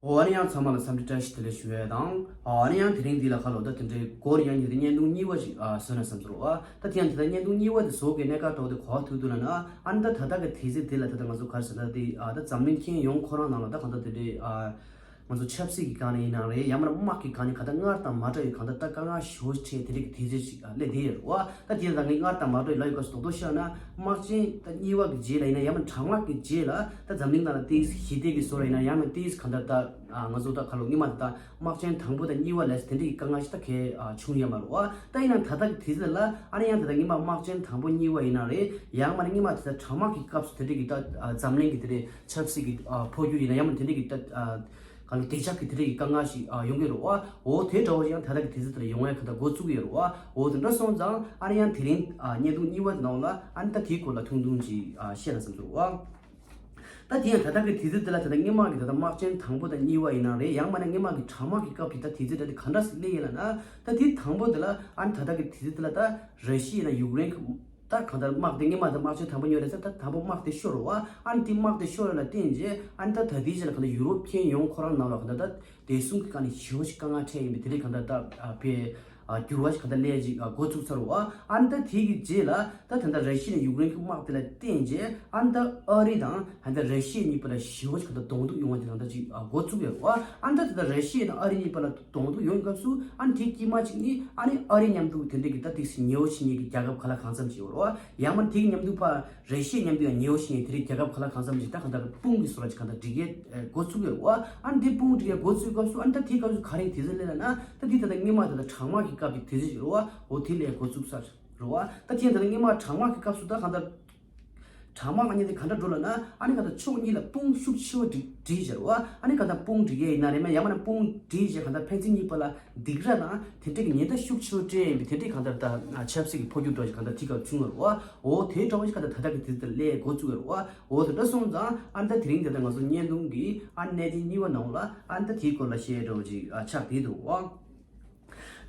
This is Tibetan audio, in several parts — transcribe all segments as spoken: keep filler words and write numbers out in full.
ཨོ་ཨ་ནི་ཡང་ཚང་མ་ལ་འཚམས་འདྲི་བཀྲ་ཤིས་བདེ་ལེགས་ཞུ་ཡས་དང་། ཨོ་ཨ་ནི་ཡང་དེ་རིང་འདི་ལ་ཁ་ལོ་ད་དེ་འདྲའི་སྐོར་ཡང་ཉིན་དེ་བརྙན་ཐུང་གཉིས་པ་ཞིག་ཨ་བཟོས་ན་བསམ་ཚོར་བ། ད་དེ་ཡང་དེ་ལྟར་བརྙན་ཐུང་གཉིས་པ་དེ་བཟོ་དགོས་གནད་འགག་འདྲ་བོ་དེ་ག་པར་ཐུག་འདུག་ལབ་ན། ཨ་ནི་ད་ད་ལྟ་གི་དུས་ཚོད་དེ་ལ་ད་ལྟ་ང་ཚོ་ག་རེ་ཟེར་ན་དེ་ཨ་ད་འཛམ་གླིང་ཁྱོན་ཡོངས་ཁོ་རང་ནང་ལ་ད་གང་ལྟར་དེ་འདྲའི་ཨ་ང་ཚོ་ཆབ་སྲིད་ཀྱི་སྒང་ནས་ཡིན་ན་རེད། ཡང་མིན་ན་དམག་གི་སྒང་ནས་གང་ལྟར་སྔར་དང་མ་འདྲ་བའི་གང་ལྟར་ད་དཀའ་ངལ་ཞེ་པོ་ཅིག་འཕྲད་དེ་འདྲའི་གི་དུས་ཚོད་ཅིག་ཨ་སླེབས་བསྡད་ཡོད་རེད་བ། ད་དེ་ལ་ད་ངས་སྔར་དང་མ་འདྲ་བའི་ལབ་ཡོད་སྐབས་སུ་རྡོག་རྡོག་བཤད་ན། དམག་ཆེན་ད་གཉིས་པ་གི་རྗེས་ལ་ཡིན་ན་ཡང་མིན་ན་གྲང་དམག་གི་རྗེས་ལ་ད་འཛམ་གླིང་ནང་ལ་ཏོག་ཙམ་ཞི་བདེ་གི་བཟོ་འདྲ་ཡིན་ན་ཡང་མིན་ན་ཏོག་ཙམ་གང་ལྟར་ད་ཨ་ང་ཚོ་ད་ཁ་ལོ་སྔོན་མ་ད་ད་དམག་ཆེན་དང་པོ་དང་གཉིས་པ་ལས་དེ་འདྲའི་གི་དཀའ་ངལ་ཞིག་ད་གས་ཨ་བྱུང་ཡོད་མ་རེད་བ། ད་ཡིན་ནའང་ད་ལྟ་གི་དུས་ཚོད་ལ་ཨ་ནི་ཡང་ད་ལྟ་སྔོན་མ་དམག་ཆེན་དང་པོ་གཉིས་པ་ཡིན་ན་རེད། ཡང་མིན་ན་སྔོན་མ་ད་ད་གྲང་དམག་གི་སྐབས་སུ་དེ་འདྲའི་གི་ད་ཨ་འཛམ་གླིང་གི་དེ་འདྲའི་ཆབ་སྲིད་ཀྱི་ཨ་འཕོ་འགྱུར་ཡིན་ན་ཡང་མིན་དེ་འདྲའི་གི་ད་ཨ་ག་ལ་བདེ་འཇགས་ཀྱི་དེ་འདྲའི་གི་དཀའ་ངལ་ཞིག་ཨ་ཡོང་གི་རེད་བ། འོ་དེ་འདྲ་བོ་ཞིག་ཡང་ད་ལྟ་གི་དུས་ཚོད་དེ་ལ་ཡོང་ཡ་ག་ད་འགོ་བཙུགས་ཡོད་རེད་བ། འོ་དེ་འདྲ་སོང་ཙང་ཨ་ནི་ཡང་དེ་རིང་ཨ་བརྙན་ཐུང་གཉིས་པ་དེ་ནང་ལ་ཨ་ནི་ད་དེའི་སྐོར་ལ་ཐུང་ཐུང་ཅིག་ཨ་བཤད་ན་བསམ་སོང་བ། ད་དེ་ཡང་ད་ལྟ་གི་དུས་ཚོད་དེ་ལ་ད་ལྟ་སྔོན་མ་གི་ད་ལྟ་དམག་ཆེན་དང་པོ་དང་གཉིས་པ་ཡིན་ན་རེད། ཡང་མིན་ན་སྔོན་མ་གི་གྲང་དམག་གི་སྐབས་ཀྱི་ད་དུས་ཚོད་ད་དེ་ག་འདྲ་ཞིག་སླེབས་ཡིན་ལབ་ན། ད་དེ་དང་པོ་དེ་ལ་ཨ་ནི་ད་ལྟ་གི་དུས་ཚོད་དེ་ལ་ད་ར་ཤི་ཡ་དང་ཡུཀ་རེན་གི་ད་གང་ལྟར་དམག་དེ་སྔོན་མ་དང་དམག་ཆེན་དང་པོ་ཉོ་རེད་ཟེར། ད་དང་པོ་དམག་དེ་ཤོར་རོ་བ། ཨ་ནི་དེ་དམག་དེ་ཤོར་ཡོད་ལ་བརྟེན་རྗེས་ཨ་ནི་ད་ད་ལྟའི་ཆ་ལ་གང་ལྟར་ཡུ་རོབ་ཁྱོན་ཡོངས་ཁོ་རང་ནང་ལ་གང་ལྟར་ད་བདེ་སྲུང་གི་སྒང་ནས་ཞེ་པོ་ཞིག་དཀའ་ངལ་འཕྲད་ཡིན་པའི་དེ་འདྲའི་གང་ལྟར་ད་ཨ་དཔེ་ཨ་འགྱུར་བ་ཞིག་གང་ལྟར་སླེབས་ཅིག་ཨ་འགོ་བཙུགས་ཚར་རོ་བ། ཨ་ནི་ད་དེ་གི་རྗེས་ལ་ད་ད་ལྟ་ར་ཤི་ཡ་ཡུཀ་རེན་གི་དམག་དེ་ལ་བརྟེན་རྗེས་ཨ་ནི་ད་ཨ་རི་དང་ད་ལྟ་ར་ཤི་ཡ་གཉིས་བར་ལ་ཞེ་པོ་ཞིག་གང་ལྟར་གདོང་ཐུག་ཡོང་བ་དེ་གང་ལྟར་ཅིག་ཨ་འགོ་བཙུགས་ཡོད་རོ་བ། ཨ་ནི་ད་ད་ལྟ་ར་ཤི་ཡ་དང་ཨ་རི་གཉིས་བར་ལ་གདོང་ཐུག་ཡོང་སྐབས་སུ་ཨ་ནི་དེའི་དཀྱིལ་མ་གཅིག་ནི་ཨ་ནི་ཨ་རི་མཉམ་དུ་དེ་འདྲའི་གི་ད་ཏོག་ཙམ་ཉེ་བོ་བྱེད་མཁན་གྱི་རྒྱལ་ཁབ་ག་ལ་གང་འཚམ་ཞིག་ཡོད་རེད་བ། ཡང་མིན་དེའི་མཉམ་དུ་ཕར་ར་ཤི་ཡ་མཉམ་དུ་ཡང་ཉེ་བོ་བྱེད་མཁན་དེ་འདྲའི་རྒྱལ་ཁབ་ག་ལ་གང་འཚམ་ཞིག་ད་གང་ལྟར་དཔུང་གི་བཟོ་འདྲ་ཅིག་གང་ལྟར་སྒྲིག་ཡས་འགོ་བཙུགས་ཡོད་རེད་བ། ཨ་ནི་དེ་དཔུང་སྒྲིག་ཡས་འགོ་བཙུགས་སྐབས་སུ་ཨ་ནི་ད་དེའི་སྐབས་སུ་ག་རེ་དུས་ཚོད་སླེབས་ལབ་ན། ད་དེ་ད་ལྟ་སྔོན་མ་ད་ལྟ་གྲང་དམག་གི་སྐབས་ཀྱི་དུས་ཚོད་ཅིག་རེད་བ། འོ་དེ་ལ་འགོ་བཙུགས་ཚར་རེད་བ། ད་དེ་ད་ལྟ་སྔོན་མ་གྲང་དམག་གི་སྐབས་སུ་ད་གང་ལྟར་གྲང་དམག་ཨ་ནི་དེ་ག་འདྲ་འགྲོ་ལབ་ན། ཨ་ནི་ག་ད་ཕྱོགས་གཉིས་ལ་དཔུང་ཤུགས་ཆེ་བ་སྒྲིག་སྒྲིག་བྱས་རེད་བ། ཨ་ནི་ག་ད་དཔུང་སྒྲིག་ཡས་ཡིན་ན་རེད། མ་ཡང་མིན་ན་དཔུང་སྒྲིག་བྱས་ག་ད་ཕན་ཚུན་གཉིས་བར་ལ་སྡིགས་ར་དང་དེ་འདྲ་གི་ཉེན་བརྡ་ཤུགས་ཆེ་བ་སྤྲད་ཡིན་པའི་དེ་འདྲའི་ག་ད་ད་ཆབ་སྲིད་ཀྱི་འཕོ་འགྱུར་འདྲ་ཞིག་ག་ད་དེ་སྐབས་བྱུང་བ་རེད་བ། འོ་དེའི་འདྲ་བ་ཞིག་ག་ད་ད་ལྟ་གི་དུས་ཚོད་དེ་ལ་སླེབས་འགོ་བཙུགས་ཡོད་རེད་བ། འོ་དེ་འདྲ་སོང་ཙང་ཨ་ནི་ད་དེ་རིང་དེ་ལྟ་ང་ཚོ་བརྙན་ཐུང་གི་ཨ་ནི་གནད་དོན་གཉིས་པ་ནང་ལ་ཨ་ནི་ད་དེའི་སྐོར་ལ་བཤད་འདྲ་བ་ཅིག་ཨ་ཆགས་བསྡད་འདུག་བ།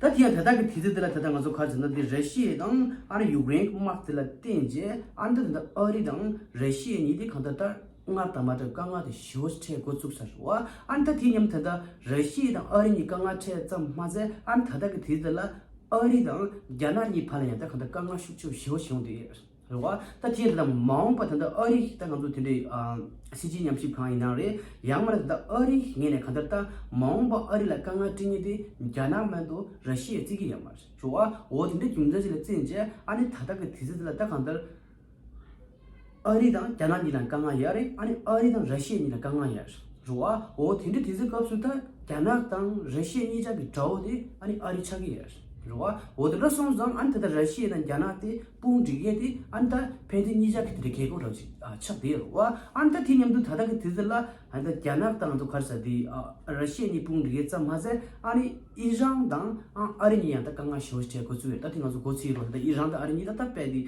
ད་དེ་ཡང་ད་ལྟ་གི་དུས་ཚོད་འདི་ལ་ད་ལྟ་ང་ཚོ་ག་རེ་ཟེར་ན། འདི་ར་ཤི་ཡ་དང་ཨ་ནི་ཡུཀ་རེན་གྱི་དམག་དེ་ལ་བརྟེན་རྗེས་ཨ་ནི་ད་ལྟ་ཨ་རི་དང་ར་ཤི་ཡ་གཉིས་དེ་གང་ལྟར་ད་སྔར་དང་མ་འདྲ་བའི་དཀའ་ངལ་དེ་ཞེ་པོ་ཅིག་འཕྲད་འགོ་བཙུགས་ཚར་རེད་བ། ཨ་ནི་ད་དེའི་མཉམ་དུ་ད་ལྟ་ར་ཤི་ཡ་དང་ཨ་རི་གཉིས་དཀའ་ངལ་འཕྲད་ཙམ་མ་ཟད། ཨ་ནི་ད་ལྟ་གི་དུས་ཚོད་ལ་ཨ་རི་དང་རྒྱ་ནག་གཉིས་བར་ལ་ཡང་ད་གང་ལྟར་དཀའ་ངལ་ཤུགས་ཆེ་བ་ཞེ་པོ་ཅིག་ཡོང་བསྡད་ཡོད་རེད་བ། ད་དེ་ལ་མ་འོངས་པ་ད་ལྟ་ཨ་རི་ད་ང་ཚོ་དེ་འདྲའི་ཨ་སྲིད་སྤྱིའི་ཉམས་ཞིབ་ཁང་ཡིན་ན་རེད། ཡང་མིན་ད་ལྟ་ཨ་རིའི་ངོས་ནས་གང་ལྟར་ད་མ་འོངས་པ་ཨ་རི་ལ་དཀའ་ངལ་སྤྲད་མཁན་དེ་རྒྱ་ནག་མ་གཏོགས་ར་ཤི་ཡ་བརྩི་གི་ཡོད་མ་རེད་བ། འོ་དེ་འདྲའི་རྒྱུ་མཚན་ཞིག་ལ་བརྟེན་བྱས་ཨ་ནི་ད་ལྟ་གི་དུས་ཚོད་འདི་ལ་ད་གང་ལྟར་ཨ་རི་དང་རྒྱ་ནག་གཉིས་ལ་དཀའ་ངལ་ཡོད་རེད། ཨ་ནི་ཨ་རི་དང་ར་ཤི་ཡ་གཉིས་ལ་དཀའ་ངལ་ཡོད་རེད་བ། འོ་དེ་འདྲའི་དུས་ཚོད་སྐབས་སུ་ད་རྒྱ་ནག་དང་ར་ཤི་ཡ་གཉིས་ཆ་གི་དགྲ་བོ་དེ་ཨ་ནི་ཨ་རི་ཆགས་ཀྱི་ཡོད་རེད་བ། འོ་དེ་འདྲ་སོང་ཙང་ཨ་ནི་ད་ལྟ་ར་ཤི་ཡ་དང་རྒྱ་ནག་དེ་དཔུང་སྒྲིག་ཡས་དེ་ཨ་ནི་ད་ཕན་ཚུན་གཉིས་ཆ་གི་དེ་འདྲའི་དགོས་མཁོ་འདྲ་བོ་ཞིག་ཨ་ཆགས་བསྡད་ཡོད་རེད་བ། ཨ་ནི་ད་དེའི་མཉམ་དུ་ད་ལྟ་གི་དུས་ཚོད་ལ་ཨ་ནི་ད་རྒྱ་ནག་དང་ང་ཚོ་ག་རེ་ཟེར་དེ་ཨ་ར་ཤི་ཡ་གཉིས་དཔུང་སྒྲིག་ཡས་ཙམ་མ་ཟད་ཨ་ནི་ཨི་རན་དང་ཨ་ཨ་རི་གཉིས་ཡང་ད་དཀའ་ངལ་ཞེ་པོ་ཅིག་འཕྲད་འགོ་བཙུགས་ཡོད། ད་དེ་ང་ཚོ་མགོ་ཚོས་ཡོད་རེད་བ། ད་ཨི་རན་དང་ཨ་རི་གཉིས་ད་ད་དཔེ་དེ་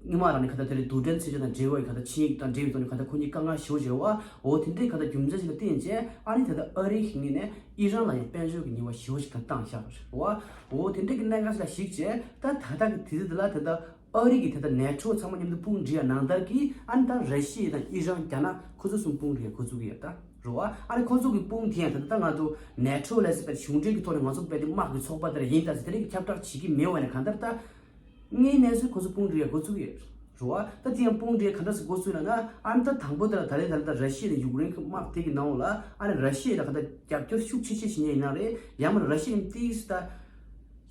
སྔོན་མ་རང་ནས་ག་ད་དེ་རིང་རྡུལ་ཕྲན་མཚོན་ཆ་དང་འབྲེལ་བའི་ག་ད་ཆིངས་ཡིག་དང་འབྲེལ་བའི་ཐོག་ནས་ག་ད་ཁོ་གཉིས་དཀའ་ངལ་ཞེ་པོ་ཅིག་ཡོད་རེད་བ། འོ་དེ་འདྲའི་ག་ད་རྒྱུ་མཚན་ཞིག་ལ་བརྟེན་བྱས་ཨ་ནི་ད་ད་ཨ་རིའི་ངོས་ནས་ཨི་རན་ལ་ཡང་དཔལ་འབྱོར་གྱི་ཉེས་པ་ཞེ་པོ་ཅིག་ག་བཏང་བཞག་པ་རེད་བ། འོ་དེ་འདྲའི་གི་གནད་འགག་ཞིག་ལ་གཞིགས་བྱས་ད་ད་ལྟ་གི་དུས་ཚོད་འདི་ལ་ད་ད་ཨ་རི་གིས་ད་ལྟ་ནེ་ཊོ་ཚང་མ་མཉམ་དུ་དཔུང་སྒྲིག་ཡ་ནང་ལྟར་གྱི་ཨ་ནི་ད་ར་ཤི་ཡ་དང་ཨི་རན་རྒྱ་ནག་ཁོ་ཚོ་གསུམ་དཔུང་སྒྲིག་ཡ་འགོ་བཙུགས་ཀྱི་ཡོད་ད་རེད་བ། ཨ་ནི་ཁོ་ཚོ་གི་དཔུང་དེ་ཡང་ད་ལྟ་ང་ཚོ་ནེ་ཊོ་ལབ་ཟེར་བའི་གཞུང་འབྲེལ་གྱི་ཐོག་ནས་ང་ཚོ་རྦད་དེ་དམག་གི་ཚོགས་པ་དེ་འདྲ་ཡིན་ད་ཟེར་དེ་འདྲའི་གི་ཁྱབ་བསྒྲགས་བྱེད་ཀྱི་མེད་པ་ནས་གང་ལྟར་ད་དངོས་གནས་སུ་ཁོ་ཚོ་དཔུང་སྒྲིག་ཡ་འགོ་བཙུགས་ཀྱི་ཡོད་རེད་བ། ད་དེ་ཡང་དཔུང་སྒྲིག་ཡ་གང་འདྲ་ཟེར་འགོ་བཙུགས་ལབ་ན་ཨ་ནི་ད་དང་པོ་དེ་ལ་ད་རེས་ད་ལྟ་ར་ཤི་ཡ་དང་ཡུཀ་རེན་གྱི་དམག་དེ་གི་ནང་ལ་ཨ་ནི་ར་ཤི་ཡ་ལ་གང་ལྟར་རྒྱབ་སྐྱོར་ཤུགས་ཆེ་ཆེ་བྱེད་མཁན་ཡིན་ན་རེད། ཡང་མིན་ར་ཤི་ཡ་ཏིས་ད་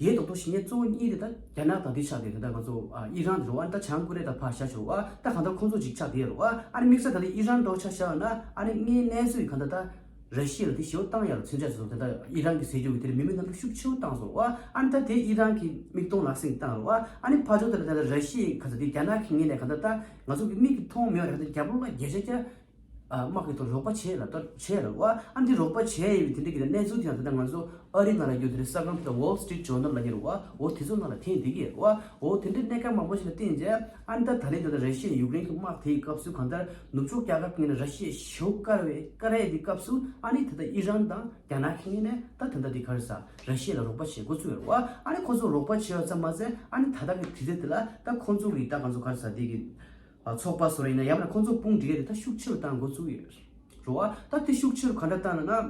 ཡས་ཏོག་ཏོག་བྱེད་མཁན་གཙོ་བོ་གཉིས་དེ་ད་རྒྱ་ནག་དང་དེ་ཆགས་ཏེ་ད་ལྟ་ང་ཚོ་ཨ་ཨི་རན་རེད་བ། ད་བྱང་ཀོ་རི་ཡ་ད་ཕར་བཞག་ཆོག་བ། ད་གང་ལྟར་ཁོང་ཚོ་ཅིག་ཆགས་བསྡད་ཡོད་རེད་བ། ཨ་ནི་དམིགས་བསལ་ད་ལྟ་ཨི་རན་ཐོག་ཆ་བཞག་ན་ཨ་ནི་དངོས་གནས་སུ་གང་ལྟར་ད་ར་ཤི་ཡ་ལ་དེ་ཞེ་པོ་བཏང་ཡག་ལ་མཚོན་ཆ་བཟོ་ད་ལྟ་ཨི་རན་གྱི་ཟས་རྒྱུ་གི་དེར་མི་མི་རྣམས་ཤུགས་ཆེ་བོ་བཏང་སོང་བ། ཨ་ནི་ད་དེ་ཨི་རན་གྱི་མིག་མཐོང་ལག་ཟིན་བཏང་རེད་བ། ཨ་ནི་ཕར་ཕྱོགས་དེ་ལ་ད་ལྟ་ར་ཤི་ཡ་ག་ཚོད་དེ་རྒྱ་ནག་གི་ངོས་ནས་གང་ལྟར་ད་ང་ཚོ་གི་མིག་གིས་མཐོང་མེད་པ་རེད། ད་རྒྱབ་ལོགས་ལ་བརྒྱ་ཆ་བརྒྱ། ཨ་དམག་གི་ཐོག་རོགས་པ་བྱས་ལ་ད་བྱས་ལ་བ། ཨ་འདི་རོགས་པ་བྱས་ཡོད་པའི་དེ་འདྲ་གི་གནས་ཚུལ་དེ་ཡང་ད་ལྟ་ང་ཚོ་ཨ་རི་ནང་ལ་ཡོད་དེ་རེད། གསར་ཁང་དེ་ད་Wall Street Journal་ལབ་ཀྱི་རེད་བ། འོ་དེ་ཚོ་ནང་ལ་ཐོན་བསྡད་ཀྱི་རེད་བ། འོ་དེ་འདྲའི་གནད་འགག་མང་པོ་ཞིག་ལ་བརྟེན་རྗེས་ཨ་ནི་ད་ད་རེས་ད་ལྟ་ར་ཤི་ཡ་ཡུཀ་རེན་གྱི་དམག་དེའི་སྐབས་སུ་གང་ལྟར་ནུབ་ཕྱོགས་རྒྱལ་ཁབ་ཀྱི་ངོས་ནས་ར་ཤི་ཡ་ཞེ་པོ་དཀར་བའི་དཀར་ཡས་དེའི་སྐབས་སུ་ཨ་ནི་ད་ལྟ་ཨི་རན་དང་རྒྱ་ནག་གི་ངོས་ནས་ད་ད་ལྟ་དེ་ག་རེ་ཟ་ར་ཤི་ཡ་ལ་རོགས་པ་བྱེད་འགོ་ཚུགས་ཡོད་རེད་བ། ཨ་ནི་ཁོ་ཚོ་རོགས་པ་བྱེད་ཡོད་ཙམ་མ་ཟད་ཨ་ནི་ད་ལྟ་གི་དུས་ཚོད་དེ་ལ་ད་ཁོ་ཚོ་གི་ད་ག་ཚོད་ག་རེ་ཟ་དེ་གི་ཚོགས་པ་བཟོ་ར་ཡིན་ན་ཡང་ན་ཁོང་ཚོ་དཔུང་སྒྲིག་ཡས་དེ་ད་ཤུགས་ཆེ་རུ་བཏང་འགོ་བཙུགས་ཡོད་རེད་བ། ད་དེ་ཤུགས་ཆེ་རུ་ག་འདྲ་བཏང་ན་ན་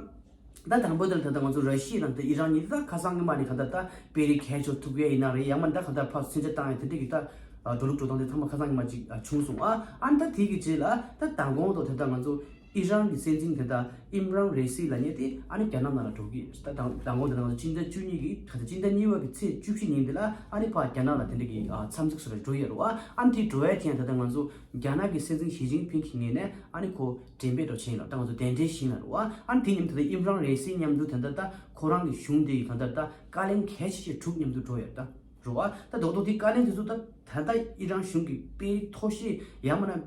ད་དང་པོ་དེར་ད་ལྟ་ང་ཚོ་ར་ཤི་ཡ་དང་ད་ཨི་རན་གཉིས་ད་ཁ་སང་གི་མ་ནས་གང་ལྟར་ད་དཔེ་རིགས་གས་ཆོག་ཐུབ་ཡས་ཡིན་ན་རེད། ཡང་མ་ད་གང་ལྟར་ཕར་མཚོན་ཆ་བཏང་ཡས་དེ་འདྲ་གི་ད་འགྲོ་ལུགས་འགྲོ་སྟངས་དེ་ཚང་མ་ཁ་སང་གི་མ་ཅིག་བྱུང་སོང་ཨ། ཨ་ནི་ད་དེ་གི་རྗེས་ལ་ད་མདང་དགོང་དུ་དེ་ད་ང་ཚོ་ཨི་རན་གྱི་སྲིད་འཛིན་དེ་ད་ཨིམ་རན་རེ་སི་ལབ་མཁན་དེ་ཨ་ནི་རྒྱ་ནག་ནང་ལ་འགྲོ་གི་ཡོད། ད་མདང་དགོང་དེ་ད་ང་ཚོ་སྤྱི་ཟླ་བཅུ་གཉིས་ཀྱི་ད་ལྟ་སྤྱི་ཟླ་གཉིས་པ་གི་ཚེས་བཅུ་བཞི་ཉིན་དེ་ལ་ཨ་ནི་ཕར་རྒྱ་ནག་ལ་དེ་འདྲ་གི་འཚམས་གཟིགས་སུ་རེ་འགྲོ་ཡོད་རེད་བ། ཨ་ནི་དེ་འགྲོ་ཡས་དེ་ཡང་ད་ལྟ་ང་ཚོ་རྒྱ་ནག་གི་སྲིད་འཛིན་ཞི་ཅིན་ཕིང་གི་ངོས་ནས་ཨ་ནི་ཁོ་འགྲེམས་སྤེལ་འགྲོ་བྱས་ཡིན་ལ། ད་ང་ཚོ་གདན་འདྲེན་ཞུས་ཡིན་ལ་རེད་བ། ཨ་ནི་དེ་མཉམ་དུ་ད་ཨིམ་རན་རེ་སི་མཉམ་དུ་ད་ལྟ་ད་ཁོ་རང་གི་གཞུང་དེ་ཡི་གང་ལྟར་ད་བཀའ་བློན་གལ་ཆེ་ཤོས་དྲུག་མཉམ་དུ་འགྲོ་ཡོད་ད་རེད་བ། ད་རྡོག་རྡོག་དེ་བཀའ་བློན་དེ་ཚོ་ད་ད་ལྟ་ཨི་རན་གཞུང་གི་དཔེ་མཐོ་ཤོས་ཡང་མིན་ན་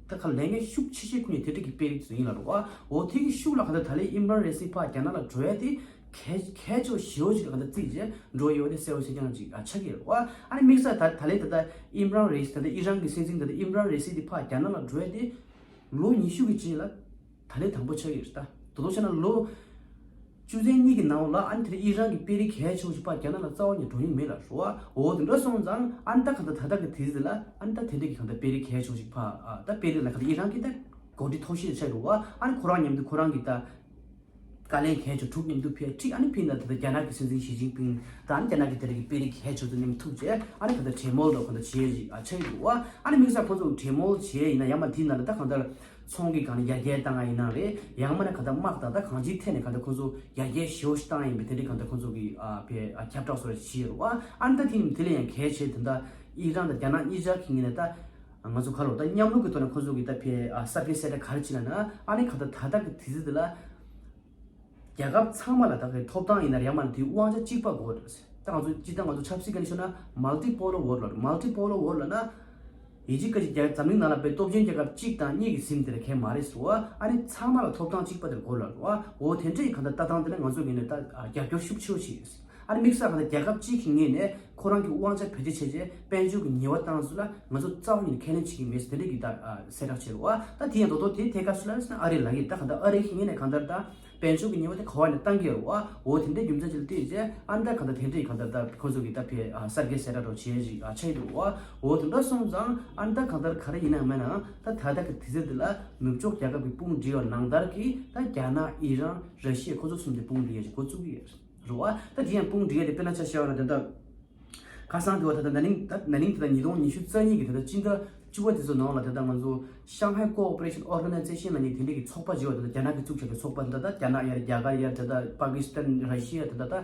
ད་ག་ལས་འགན་ཤུགས་ཆེ་ཤོས་ཁོ་ནས་དེ་འདྲ་གི་དཔེ་རིགས་ཚོ་ཡིན་ལ་རེད་བ། འོ་དེ་གི་ཤུགས་ལ་གང་ལྟར་ད་ལན་ཨིམ་རན་རེ་སི་ཕར་རྒྱ་ནག་ལ་འགྲོ་ཡ་དེ་གལ་གལ་ཆེ་ཞེ་པོ་ཞིག་ལ་གང་ལྟར་བརྩིས་རྗེས་འགྲོ་ཡོད་པ་དེ་གསལ་པོ་ཤེས་རྐྱང་ཅིག་ཨ་ཆགས་ཀྱི་རེད་བ། ཨ་ནི་དམིགས་བསལ་ད་ད་ལན་ད་ལྟ་ཨིམ་རན་རེ་སི་ད་ལྟ་ཨི་རན་གྱི་སྲིད་འཛིན་ད་ལྟ་ཨིམ་རན་རེ་སི་དེ་ཕར་རྒྱ་ནག་ལ་འགྲོ་ཡ་དེ་ལོ་ཉི་ཤུ་གི་རྗེས་ལ་ད་ལན་དང་པོ་ཆགས་ཀྱི་རེད་ད། དོ་དོ་བྱས་ན་ལོ་བཅུ་ཚན་གཉིས་ཀྱི་ནང་ལ་ཨ་ནི་དེ་ཨི་རན་གྱི་དཔེ་རིགས་གལ་ཆེ་བོ་ཞིག་ཕར་རྒྱ་ནག་ལ་རྩ་བ་ནས་འགྲོ་མྱོང་མེད་ལ་རེད་བ། འོ་དེ་འདྲ་སོང་ཙང་ཨ་ནི་ད་གང་ལྟར་ད་ལྟ་གི་དུས་ཚོད་ལ་ཨ་ནི་ད་དེ་འདྲ་གི་གང་ལྟར་དཔེ་རིགས་གལ་ཆེ་བོ་ཞིག་ཕར་ཨ་ད་དཔེ་རིགས་ལ་གང་ལྟར་ཨི་རན་གྱི་ད་འགོ་ཁྲིད་མཐོ་ཤོས་ཆགས་རེད་བ། ཨ་ནི་ཁོ་རང་མཉམ་དུ་ཁོ་རང་གི་ད་བཀའ་བློན་གལ་ཆེ་དྲུག་མཉམ་དུ་ཕེབས་ཁྲིད། ཨ་ནི་ཕིན་ལ་ད་ལྟ་རྒྱ་ནག་གི་སྲིད་འཛིན་ཞི་ཅིན་ཕིང་དང་ཨ་ནི་རྒྱ་ནག་གི་དེ་རིང་གི་དཔེ་རིགས་གལ་ཆེ་ཚོ་མཉམ་ཐུག་བྱས་ཨ་ནི་ད་ལྟ་གྲོས་མོལ་དང་གང་ལྟར་བྱེད་ཡ་ཞིག་ཨ་ཆགས་ཡོད་རེད་བ། ཨ་ནི་དམིགས་བསལ་ཁོང་ཚོ་གྲོས་མོལ་བྱེད་ཡ་ཡིན་ན་ཡང་མ་དེའི་ནང་ལ་ད་གང་ལྟར་ཚོང་གི་སྒང་ནས་ཡར་རྒྱས་བཏང་ཡ་ཡིན་ན་རེད། ཡང་མིན་ན་གང་ལྟར་དམག་དང་ད་གང་ཅིའི་ཐད་ནས་གང་ལྟར་ཁོང་ཚོ་ཡར་རྒྱས་ཞེ་པོ་ཞིག་བཏང་ཡ་ཡིན་པའི་དེ་འདྲའི་གང་ལྟར་ཁོང་ཚོ་གི་ཨ་ཕའི་ཨ་ཁྱབ་བསྒྲགས་སོགས་བྱས་ཡོད་རེད་བ། ཨ་ནི་ད་དེ་ནི་དེ་ལས་ཡང་གལ་ཆེ་དེ་འདྲ་ཨི་རན་དང་རྒྱ་ནག་གཉིས་ཆར་གྱི་ངོས་ནས་ད་ང་ཚོ་ག་ལོ་ད་མཉམ་རུབ་ཀྱི་ཐོག་ནས་ཁོང་ཚོ་གི་ད་ཕའི་ཨ་གསར་བརྗེ་གསལ་བསྒྲགས་ག་རེ་བྱས་ལབ་ན་ཨ་ནི་གང་ལྟར་ད་ལྟ་གི་དུས་ཚོད་འདི་ལ། རྒྱལ་ཁབ་ཚང་མ་ལ་ད་གའི་ཐོབ་ཐང་ཡིན་ན་རེད། ཡང་མིན་ན་དེའི་དབང་ཆ་གཅིག་པ་དགོས་རེད། ད་ང་ཚོ་སྤྱིར་བཏང་ང་ཚོ་ཆབ་སྲིད་ཀྱི་ནས་ཤོད་ན་མལ་ཏི་པོ་ལར་ཝོར་ལཌ་ལབ་རེད། མལ་ཏི་པོ་ལར་ཝོར་ལཌ་ལབ་ན་ཡིན་གཅིག་སྐད་ཅིག་རྒྱ་འཛམ་གླིང་ནང་ལ་དཔེ་སྟོབས་ཆེན་རྒྱལ་ཁབ་གཅིག་དང་གཉིས་ཀྱི་ཟིན་དེ་ལ་གལ་མ་རེད་ཟེར་བ། ཨ་ནི་ཚང་མ་ལ་ཐོབ་ཐང་གཅིག་པ་དེར་དགོས་ལབ་རེད་བ། འོ་དེ་འདྲ་ཡི་གང་ལྟར་ལྟ་སྟངས་དེ་ལ་ང་ཚོ་ངོས་ནས་ད་རྒྱབ་སྐྱོར་ཤུགས་ཆེ་བོ་བྱེད་ཀྱི་ཡོད། ཨ་ནི་དམིགས་བསལ་གང་ལྟར་རྒྱལ་ཁབ་གཅིག་གི་ངོས་ནས་ཁོ་རང་གི་དབང་ཆ་བེད་སྤྱོད་བྱས་རྗེས་དཔལ་འབྱོར་གྱི་ཉེས་པ་བཏང་ཚུལ་ལ་ང་ཚོ་རྩ་བ་ཉིད་ནས་ཁས་ལེན་བྱེད་ཀྱི་མེད་ཟེར་དེ་འདྲ་གི་ད་གསལ་བསྒྲགས་བྱས་རེད་བ། ད་དེ་ཡང་དོ་དོ་དེ་ཐད་ཀར་སུ་ལ་ཟེར་ན་ཨ་རི་ལབ་ཀྱི་ཡོད། ད་གང་ལྟར་ཨ་རི་གི་ངོས་ནས་གང་ལྟར་ད་དཔལ་འབྱོར་གྱི་ཉེས་པ་དེ་ག་བ་ནས་བཏང་གི་ཡོད་རེད་བ། འོ་དེ་འདྲའི་རྒྱུ་མཚན་ཅིག་ལ་བརྟེན་རྗེས་ཨ་ནི་ད་གང་ལྟར་དེ་འདྲའི་གང་ལྟར་ད་ཁོ་ཚོ་གི་ད་ཕའི་ཨ་གསར་བརྗེ་གསལ་བསྒྲགས་འདྲ་བོ་བྱས་ཤིག་ཨ་ཆགས་ཡོད་རེད་བ། འོ་དེ་འདྲ་སོང་ཙང་ཨ་ནི་ད་གང་ལྟར་ག་རེ་ཡིན་ན་མིན་ན་ད་ད་ལྟ་གི་དུས་ཚོད་འདི་ལ་ནུབ་ཕྱོགས་རྒྱལ་ཁབ་ཀྱི་དཔུང་སྒྲིག་པ་ནང་ལྟར་གྱི་ད་རྒྱ་ནག་ཨི་རན་ར་ཤི་ཡ་ཁོ་ཚོ་གསུམ་དེ་དཔུང་སྒྲིག་ཡ་ཞིག་འགོ་བཙུགས་ཀྱི་ཡོད་རེད་བ། ད་དེ་ཡང་དཔུང་སྒྲིག་ཡ་དེ་དཔེར་ན་ཆ་བཞག་པ་ན་ད་ལྟ་ཁ་སང་དེ་བ་ད་ལྟ་ན་ནིང་ད་ན་ནིང་ད་ལྟ་ཉིས་སྟོང་ཉི་ཤུ་རྩ་གཉིས་ཀྱི་ད་ལྟ་སྤྱི་ཟླ་བཅུ་པ་དེ་ཚོ་ནང་ལ་ད་ལྟ་ང་ཚོ་Shanghai Cooperation Organization ལབ་མཁན་དེ་འདྲའི་གི་ཚོགས་པ་ཅིག་ཡོད་པ། ད་ལྟ་རྒྱ་ནག་གིས་བཙུགས་བྱས་པའི་ཚོགས་པ་ད་ལྟ་རྒྱ་ནག་ཡར་རྒྱ་གར་ཡར་ད་ལྟ་པ་ཀི་སི་ཐན་ར་ཤི་ཡ་ད་ལྟ་ད་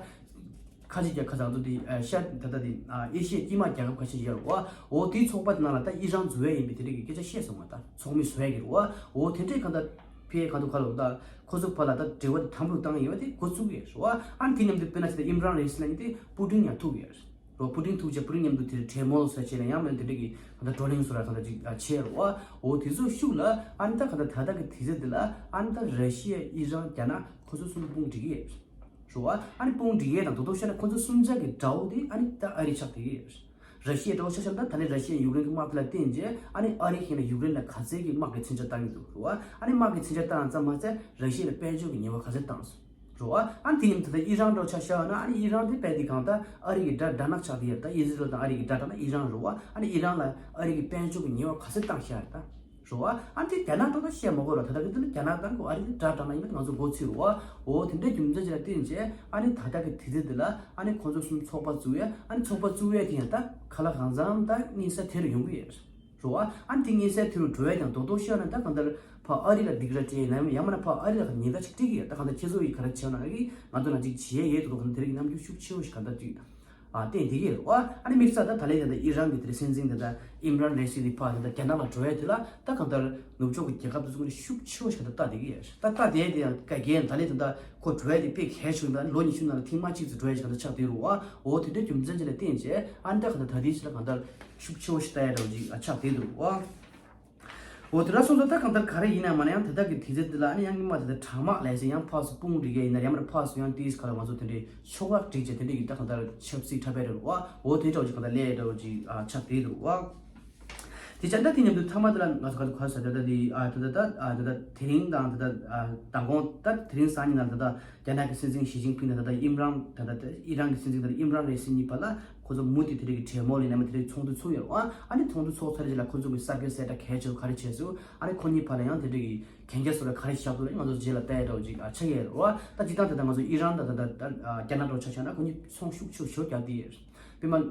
ཁ་ཅིག་རྒྱ་ཁ་ཚང་ཚོ་དེ་ཤར་ད་ལྟ་དེ་ཨེ་ཤི་ཡའི་དཀྱིལ་མ་རྒྱལ་ཁབ་ཁ་ཤས་ཡོད་རེད་བ། འོ་དེའི་ཚོགས་པ་དེ་ནང་ལ་ད་ཨི་རན་འཛུལ་ཡ་ཡིན་པའི་དེ་འདྲའི་གི་སྐད་ཆ་བཤད་སོང་བ། ད་ཚོགས་མི་བཟོ་ཡ་གི་རེད་བ། འོ་དེ་འདྲའི་གང་ལྟར་ཕའི་གང་དུ་ག་ལ་ད་ཁོ་ཚོ་བར་ལ་ད་འབྲེལ་བ་དེ་དམ་པོར་བཏང་ཡོད་པ་དེ་འགོ་བཙུགས་ཡོད་རེད་བ། ཨ་ནི་དེ་མཉམ་དུ་དཔེར་ན་ཆ་ད་ཨིམ་རན་རེ་སི་ལབ་མཁན་དེ་པུ་ཏིན་ཡང་ཐུག་ཡོད་རེད། རོ་པུ་ཏིན་ཐུག་རྗེས་པུ་ཏིན་མཉམ་དུ་དེར་གྲོས་མོལ་སོགས་བྱས་ནས་ཡང་མིན་དེ་འདྲ་གི་ད་ལྟ་བགྲོ་གླེང་སོགས་ར་ད་ལྟ་ཅིག་བྱས་རོ། འོ་དེ་ཚོ་ཤུགས་ལ་ཨ་ནི་ད་ག་ད་ད་ལྟ་གི་དུས་ཚོད་འདི་ལ་ཨ་ནི་ད་ར་ཤི་ཡ་ཨི་རན་རྒྱ་ནག་ཁོ་ཚོ་གསུམ་དཔུང་སྒྲིག་གི་ཡོད་རོ། ཨ་ནི་དཔུང་སྒྲིག་ཡས་དང་དོ་དོ་བཤད་ན་ཁོ་ཚོ་གསུམ་ཆ་གི་དགྲ་བོ་དེ་ཨ་ནི་ད་ཨ་རི་ཆགས་བསྡད་ཀྱི་ཡོད། ར་ཤི་ཡའི་དགྲ་བོ་ཆ་བཞག་ན་ད་ནི་ར་ཤི་ཡས་ཡུཀ་རེན་གྱི་དམག་དེ་ལ་བརྟེན་རྗེས་ཨ་ནི་ཨ་རི་ཁེ་ན་ཡུཀ་རེན་ལ་ག་ཚད་ཀྱི་དམག་གི་མཚོན་ཆ་བཏང་གི་འདུག་རོ། ཨ་ནི་དམག་གི་མཚོན་ཆ་བཏང་ཙམ་མ་ཚད་ར་ཤི་ཡ་ལ་དཔལ་འབྱོར་གྱི་ཉེས་པ་ག་ཚད་བཏང་སོང་། རོ། ཨ་ནི་དེ་ཉིན་ད་ལྟ་ཨི་རན་འདྲ་ཆ་བཞག་ན་ཨ་ནི་ཨི་རན་དེ་དཔེ་དེ་གང་ལྟར་ཨ་རི་གི་དགྲ་དགྲ་ནག་ཆགས་དེ་ཡོད། ད་ཨི་ཟི་རལ་དང་ཨ་རི་གི་དགྲ་དགྲ་ནག་ཨི་རན་རོ། ཨ་ནི་ཨི་རན་ལ་ཨ་རི་གི་དཔལ་འབྱོར་གྱི་ཉེས་པ་ག་ཚད་བཏང་ཤག་ད་རོ། ཨ་ནི་དེ་རྒྱ་ནག་ཐོག་ལ་བཤད་མ་དགོས་རོ། ད་ལྟ་གི་དེ་ནི་རྒྱ་ནག་དང་གོ་ཨ་རི་དེ་དགྲ་དགྲ་ནག་ཡིན་པ་ང་ཚོ་མགོ་ཚོས་རོ། འོ་དེ་འདྲའི་རྒྱུ་མཚན་ཅིག་ལ་བརྟེན་བྱས་ཨ་ནི་ད་ལྟ་གི་དུས་ཚོད་འདི་ལ་ཨ་ནི་ཁོང་ཚོ་གསུམ་ཚོགས་པ་བཙུགས་ཡས། ཨ་ནི་ཚོགས་པ་བཙུགས་ཡས་དེ་ཡང་ད་ག་ལ་གང་འཚམ་ད་དམིགས་བསལ་དེ་རུ་ཡོང་གི་ཡོད་རོ། ཨ་ནི་དེ་དམིགས་བསལ་དེ་རུ་འགྲོ་ཡས་ཀྱང་རྡོག་རྡོག་ཤོད་ན་ད་གང་ལྟར་ཕ་ཨ་རི་ལ་སྡིགས་ར་སྤྲད་ཡིན་ནམ་ཡང་མིན་ན་ཕ་ཨ་རི་ལ་ཉེན་ཁ་ཅིག་སྤྲད་ཀྱི་ཡོད། ད་གང་ལྟར་ཁྱེད་ཚོ་ཡིས་ག་རེ་བྱས་ན་གི་ང་ཚོ་ལ་ཅིག་བྱེད་ཡས་ཡོད་དོ། གང་ལྟར་དེ་རིགས་རྣམ་འགྱུར་ཤུགས་ཆེ་བོ་ཞིག་གང་ལྟར་ཅིག་ཨ་བསྟན་བསྡད་ཀྱི་ཡོད་རེད་བ། ཨ་ནི་དམིགས་བསལ་ད་ད་ལན་ད་ལྟ་ཨི་རན་གྱི་དེ་རིང་སྲིད་འཛིན་དེ་ད་ཨིམ་རན་རེ་སི་དེ་ཕར་དེ་ད་རྒྱ་ནག་ལ་འགྲོ་ཡས་དེ་ལ་ད་གང་ལྟར་ནུབ་ཕྱོགས་ཀྱི་རྒྱལ་ཁབ་དེ་ཚོ་ངོས་ནས་ཤུགས་ཆེ་བོ་ཞིག་ད་ལྟ་ལྟ་བསྡད་ཀྱི་ཡོད། ད་ལྟ་བསྡད་དེ་ཡང་ག་གེ་ད་ལན་ད་ལྟ་ཁོ་འགྲོ་ཡས་དེ་དཔེ་གལ་ཆེ་བ་ལོ་ཉི་ཤུ་ནང་ལ་ཐེངས་མ་གཅིག་ཙམ་འགྲོ་ཡས་ཞིག་ད་ལྟ་ཆགས་བསྡད་རེད་བ། འོ་དེ་འདྲའི་རྒྱུ་མཚན་ཅིག་ལ་བརྟེན་བྱས་ཨ་ནི་ད་གང་ལྟར་ད་ལྟའི་ཆ་ལ་གང་ལྟར་ཤུགས་ཆེ་བོ་ཞིག་ལྟ་ཡས་འདྲ་བོ་ཅིག་ཆགས་བསྡད་འདུག་བ། འོ་དེ་འདྲ་སོང་ཙང་ད་གང་ལྟར་ག་རེ་ཡིན་ན་མ་ན་ཡང་དེ་དག་གི་དུས་ཚོད་འདི་ལ་ཨ་ནི་ཡང་སྔོན་མ་དེ་ལྟར་དྲག་དམག་ལས་ཟེར་ཡང་ཕར་ཚུར་དཔུང་སྒྲིག་ཡས་ཡིན་ན་ཡང་མ་ན་ཕར་ཚུར་ཡང་ཏིས་ག་ལ་ང་ཚོ་དེ་འདྲའི་ཕྱོགས་ཁག་སྒྲིག་བྱས་དེ་འདྲའི་གི་ད་གང་ལྟར་ཆབ་སྲིད་འཁྲབ་པའི་རེད་བ། འོ་དེ་འདྲ་བོ་ཅིག་གང་ལྟར་ལས་འདྲ་བོ་ཅིག་ཆགས་བསྡད་འདུག་བ། དེ་བྱས་ད་དེ་མཉམ་དུ་མཐའ་མ་དེ་ལ་ང་ཚོ་ག་ཚོད་ག་ཚོད་ཟེར་ད་ད་དེ་ཨ་ད་ད་ད་ཨ་ད་ད་དེ་རིང་དང་ད་ད་ཨ་མདང་དགོང་ད་དེ་རིང་སང་ཉིན་ལ་ད་ད་རྒྱ་ནག་གི་སྲིད་འཛིན་ཞི་ཅིན་ཕིང་དང་ད་ད་ཨིམ་རན་ད་ད་ད་ཨི་རན་གྱི་སྲིད་འཛིན་དང་ད་ཨིམ་རན་རེ་སི་གཉིས་བར་ལ་ཁོ་ཚོ་མུ་མཐུད་དེ་འདྲ་གི་གྲོས་མོལ་ཡིན་ནའི་མ་དེ་འདྲ་གི་ཚོགས་འདུ་ཚུགས་ཡོད་རེད་བ། ཨ་ནི་ཚོགས་འདུ་ཚོགས་ཚར་རྗེས་ལ་ཁོ་ཚོ་གི་གསར་འགོད་གསལ་བསྒྲགས་གལ་ཆེ་བོ་ག་རེ་བྱས་སོང་། ཨ་ནི་ཁོ་གཉིས་བར་ལ་ཡང་དེ་འདྲ་གི་གན་རྒྱ་བཟོ་ར་ག་རེ་བཞག་འདུག་ལ་ང་ཚོ་རྗེས་ལ་བལྟ་ཡ་འདྲ་བོ་ཅིག་ཨ་ཆགས་ཀྱི་ཡོད་རེད་བ། ད་སྤྱིར་བཏང་ད་ལྟ་ང་ཚོ་ཨི་རན་དང་ད་ལྟ་ཨ་རྒྱ་ནག་འདྲ་བོ་ཆ་བཞག་ན་ཁོ་གཉིས་ཚོང་ཤུགས་ཆེ་བོ་ཞེ་པོ་རྒྱག་བསྡད་ཡོད་རེད། དཔེར་ན་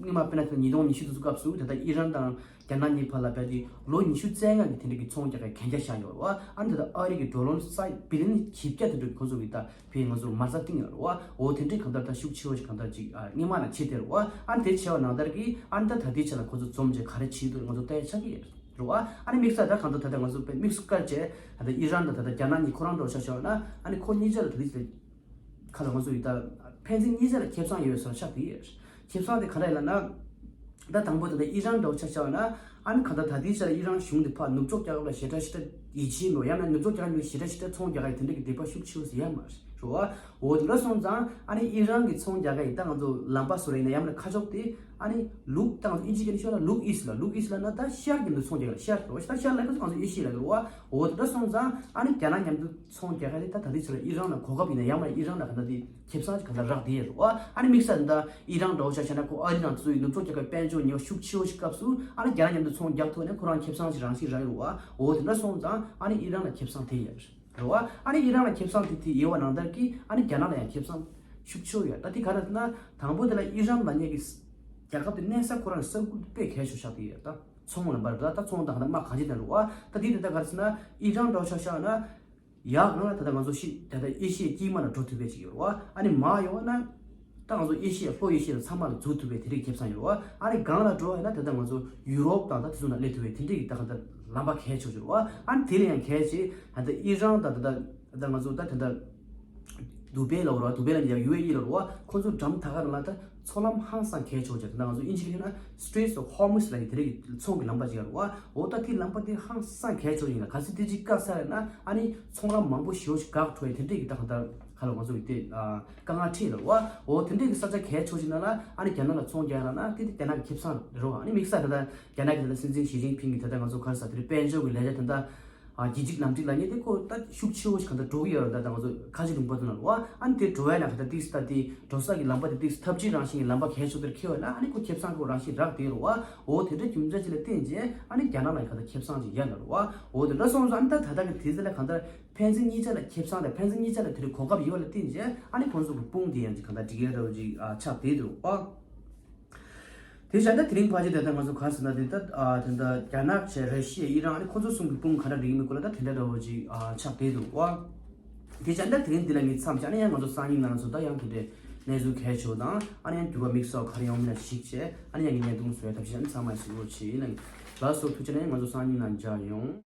སྔོན་མ་དཔེར་ན་ད་ཉིས་སྟོང་ཉི་ཤུ་དེ་ཚོ་སྐབས་སུ་ད་ལྟ་ཨི་རན་དང་རྒྱ་ནག་གཉིས་བར་ལ་བལྟས་ཏེ་ལོ་ཉི་ཤུ་རྩ་ལྔ་གི་དེ་འདྲ་གི་ཚོང་རྒྱག་གི་གན་རྒྱ་བཞག་ཡོད་རེད་བ། ཨ་ནི་ད་ལྟ་ཨ་རི་གི་ཌོ་ལར་ས་བི་ལི་ཡོན་བཞི་བརྒྱ་དེ་འདྲ་གི་ཁོ་ཚོ་གི་ད་བས་ང་ཚོ་མ་རྩ་བཏིང་ཡོད་རེད་བ། འོ་དེ་འདྲའི་གང་ལྟར་ད་ཤུགས་ཆེ་བོ་ཞིག་གང་ལྟར་ཅིག་ཨ་སྔོན་མ་ལ་བྱེད་དེ་རེད་བ། ཨ་ནི་དེ་བྱས་པ་ནང་ལྟར་གྱི་ཨ་ནི་ད་ད་ལྟའི་ཆ་ལ་ཁོ་ཚོ་འཛོམས་བྱས་ག་རེ་བྱེད་འདུག་ང་ཚོ་ལྟ་ཡ་ཆགས་ཀྱི་ཡོད་རེད་བ། ཨ་ནི་དམིགས་བསལ་ད་གང་ལྟར་ད་ལྟ་ང་ཚོ་དཔེ་དམིགས་སུ་བཀར་བྱས་ད་ལྟ་ཨི་རན་དང་ད་ལྟ་རྒྱ་ནག་གཉིས་ཁོ་རང་འདྲ་བོ་ཆ་བཞག་ན་ཨ་ནི་ཁོ་གཉིས་ཆ་ལ་ད་ལྟའི་ཆ་ལ་ཁ་ལ་ང་ཚོ་ཡི་ད་ཕན་ཚུན་གཉིས་ཆ་ལ་ཁེ་བཟང་ཡོད་བཟོ་འདྲ་ཆགས་ཀྱི་ཡོད། ཁེ་བཟང་དེ་ག་རེ་ལབ་ན། ད་དང་པོ་ད་ལྟ་ཨི་རན་འདྲ་བོ་ཆ་བཞག་ན། ཨ་ནི་ག་ད་ད་ལྟའི་ཆ་ལ་ཨི་རན་གཞུང་དེ་ཕར་ནུབ་ཕྱོགས་རྒྱལ་ཁབ་ལ་ཞེ་དྲག་ཞེ་དྲག་ཡིད་ཆེས་མེད། ཡང་ན་ནུབ་ཕྱོགས་རྒྱལ་ཁབ་ཞེ་དྲག་ཞེ་དྲག་ཚོང་རྒྱག་གི་དེ་འདྲ་གི་འདོད་པ་ཤུགས་ཆེ་བོ་ཟེར་ཡ་མ་རེད་བ། འོ་དེ་འདྲ་སོང་ཙང་ཨ་ནི་ཨི་རན་གི་ཚོང་རྒྱག་གི་ད་ང་ཚོ་ལམ་པ་བཟོ་རེ་ཡིན་ན་ཡང་ན་ཁ་ཕྱོགས་དེ་ཨ་ནི་ལུག་ད་ང་ཚོ་ཨིན་ཇི་སྐད་ནས་ཤོད་ན་ལུག་ཨིསཊ་ལ། ལུག་ཨིསཊ་ལ་ན་ད་ཤར་གྱི་ནང་ཚོང་རྒྱག་གི་ལ་ཤར་རེད་བ། ཤར་ལ་ཁ་ཚོ་ང་ཚོ་ཨེ་ཤི་ཡ་ལ་རེད་བ། འོ་དེ་འདྲ་སོང་ཙང་ཨ་ནི་རྒྱ་ནག་མཉམ་དུ་ཚོང་རྒྱག་གི་དེ་ད་ད་ལྟའི་ཆ་ལ་ཨི་རན་ལ་གོ་སྐབས་ཡིན་ན་ཡང་ན་ཨི་རན་ལ་ག་ད་དེ་ཁེ་བཟང་ཅིག་ག་ད་རག་བསྡད་ཡོད་རེད་བ། ཨ་ནི་དམིགས་བསལ་ད་ཨི་རན་འདྲ་བོ་ཆ་བཞག་ན་ཁོ་ཨ་རི་ནང་ཚོ་ཡི་ནུབ་ཕྱོགས་རྒྱལ་ཁབ་དཔལ་འབྱོར་ཉེས་པ་ཤུགས་ཆེ་བོ་ཞིག་སྐབས་སུ་ཨ་ནི་རྒྱ་ནག་མཉམ་དུ་ཚོང་རྒྱག་ཐུབ་ན་ཁོ་རང་ཁེ་བཟང་ཅིག་རང་ཞིག་རག་ཡོད་རེད་བ། འོ་དེ་འདྲ་སོང་ཙང་ཨ་ནི་ཨི་རན་ལ་ཁེ་བཟང་དེ་ཡོད་རེད། རེད་བ། ཨ་ནི་ཨི་རན་ལ་ཁེ་བཟང་དེ་དེ་ཡོད་པ་ནང་ལྟར་གྱི་ཨ་ནི་རྒྱ་ནག་ལ་ཡང་ཁེ་བཟང་ཤུགས་ཆེ་བོ་ཡོད། ད་དེ་ག་རེ་ཟེར་ན་དང་པོ་དེ་ལ་ཨི་རན་ལབ་མཁན་གྱི་རྒྱལ་ཁབ་དེ་གནས་ས་ཁོ་རང་ས་ཁུལ་དཔེ་གལ་ཆེ་ཆགས་ཀྱི་ཡོད། ད་ཚོང་ལ་འབར་ད་ད་ཚོང་དང་ད་དམག་གང་ཅི་དང་རེད་བ། ད་དེ་དེ་ད་ག་རེ་ཟེར་ན་ཨི་རན་འདྲ་བོ་ཆ་བཞག་ན་ཡར་སྒང་ལ་ད་ལྟ་ང་ཚོ་ཤི་ད་ལྟ་ཨེ་ཤི་ཡའི་དཀྱིལ་མ་ལ་འགྲོ་ཐུབ་པའི་ཅིག་ཡོད་རེད་བ། ཨ་ནི་མར་ཡོང་བ་ན། ད་ང་ཚོ་ཨེ་ཤི་ཡ་ལྷོ་ཨེ་ཤི་ཡ་ཚང་མ་ལ་འཛུལ་ཐུབ་པའི་དེ་རིགས་ཁེ་བཟང་ཡོད་རེད་བ། ཨ་ནི་སྒང་ལ་འགྲོ་བ་ཡིན་ན་ད་ལྟ་ང་ཚོ་ཡུ་རོབ་དང་ད་དེ་ཚོ་ནང་སླེབས་ཐུབ་པའི་དེ་འདྲས་ཀྱི་ད་ག་ད་ལམ་པ་གལ་ཆེ་ཆེ་རེད་བ། ཨ་ནི་དེ་ལས་ཡང་གལ་ཆེ་ད་ལྟ་ཨི་རན་དང་ད་ལྟ་ད་ལྟ་ང་ཚོ་ད་ད་ལྟ་དུ་བེ་ལ་རེད་བ། དུ་བེ་ལ་ཡ་ཡུ་ཨེ་ཨི་ལ་རེད་བ། ཁོ་ཚོ་འགྲམ་ད་ག་ལ་ད་མཚོ་ལམ་ཧང་སང་གལ་ཆེ་ཆེ། ད་ལྟ་ང་ཚོ་ཨིན་ཇི་སྐད་ན་Straits of Hormuz ལ་ཡི་དེ་རིགས་ཀྱི་ཚོང་གི་ལམ་པ་ཅིག་ཡོད་རེད་བ། འོ་ད་དེ་ལམ་པ་དེ་ཧང་སང་གལ་ཆེ་ཡིན་ལ་གལ་སྲིད་དེ་ཅིག་བཀག་ཚར་ཡོད་ན་ཨ་ནི་ཚོང་ལམ་མང་པོ་ཞེ་པོ་ཞིག་འགག་འགྲོ་ཡི་དེ་འདྲས་ཀྱི་ད་ག་ད་ག་ལ་ང་ཚོ་ཡི་དེ་ཨ། དཀའ་ངལ་འཕྲད་ཡོད་རེད་བ། འོ་དེ་འདྲས་ཀྱི་ས་ཆ་གལ་ཆེ་ཞིག་ནང་ལ་ཨ་ནི་རྒྱ་ནག་ལ་ཚོང་རྒྱག་ཡ་ལབ་ན་དེ་དེ་རྒྱ་ནག་གི་ཁེ་བཟང་རེད་རོ། ཨ་ནི་དམིགས་བསལ་ད་ལྟ་རྒྱ་ནག་གི་ད་ལྟ་སྲིད་འཛིན་ཞི་ཅིན་ཕིང་གི་ད་ལྟ་ང་ཚོ་ག་རེ་ཟེར་དེ་རེད། དཔལ་འབྱོར་གྱི་ལས་འཆར་ད་ལྟ་ཨ་རྒྱལ་སྤྱིའི་ལམ་ཐིག་ལབ་མཁན་དེ་ཁོ་ད་ཤུགས་ཆེ་བོ་ཞིག་གང་ལྟར་འགྲོ་གི་ཡོད་རེད། ད་ད་ང་ཚོ་ཁ་ཆེ་ལུང་པ་དེ་ནང་ལ་བ། ཨ་ནི་དེ་འགྲོ་ཡ་ལ་ག་ད་ཏིག་ད་དེ་འགྲོ་ས་གི་ལམ་པ་དེ་ཏིག་ཐབས་ཇུས་རང་བཞིན་གྱི་ལམ་པ་གལ་ཆེ་དེར་འཁེལ་བ་ན་ཨ་ནི་ཁོ་ཁེ་བཟང་ཁོ་རང་བཞིན་རག་བསྡད་ཡོད་རེད་བ། འོ་དེ་འདྲ་རྒྱུ་མཚན་ཅིག་ལ་བརྟེན་བྱས་ཨ་ནི་རྒྱ་ནག་ལ་ག་ད་ཁེ་བཟང་ཅིག་ཡོད་ལ་རེད་བ། འོ་དེ་འདྲ་སོང་ཙང་ཨ་ནི་ད་ད་ལྟ་གི་དུས་ཚོད་ལ་གང་ལྟར་ཕན་ཚུན་གཉིས་ཆ་ལ་ཁེ་བཟང་དང་ཕན་ཚུན་གཉིས་ཆ་ལ་དེ་རིང་གོ་སྐབས་ཡོད་ལ་བརྟེན་བྱས་ཨ་ནི་ཁོང་ཚོ་གི་དཔུང་དེ་ཡང་ཅིག་གང་ལྟར་འགྲིག་ཡ་འདྲ་བོ་ཅིག་ཨ་ཆགས་བསྡད་འདུག་ཨ། དེ་བཞིན་ད་དེ་རིང་ཕལ་ཆེར་ད་ལྟ་ང་ཚོ་ག་རེ་ཟེར་ན་དེ་ད་ཨ་དེ་ད་རྒྱ་ནག་བྱས་ར་ཤི་ཡ་ཨི་རན་ཨ་ནི་ཁོང་ཚོ་གསུམ་གི་དཔུང་ག་འདྲ་འགྲིག་མིན་སྐོར་ལ་ད་དེ་འདྲ་འདྲ་བོ་ཅིག་ཨ་ཆགས་བསྡད་འདུག་ཨ། དེ་བཞིན་ད་དེ་རིང་འདི་ལ་ངས་མཚམས་བཞག་ན་ཡང་ང་ཚོ་སང་ཉིན་ནང་ཚོ་ད་ཡང་དེ་འདྲའི་གནས་ཚུལ་གལ་ཆེ་བོ་དང་ཨ་ནི་ཡང་འགྱུར་བ་དམིགས་བསལ་ག་རེ་ཡོང་མིན་ལ་གཞིགས་བྱས་ཨ་ནི་ཡང་གི་བརྙན་ཐུང་བཟོ་ཡ་ཐབས་ཤེས་ཨ་ནི་ཚང་མ་གཟིགས་རོགས་བྱེད། ཡིན་ན་ལགས་སོ། ཐུགས་རྗེ་ཆེ། ང་ཚོ་སང་ཉིན་ནང་མཇལ་ཡོང་།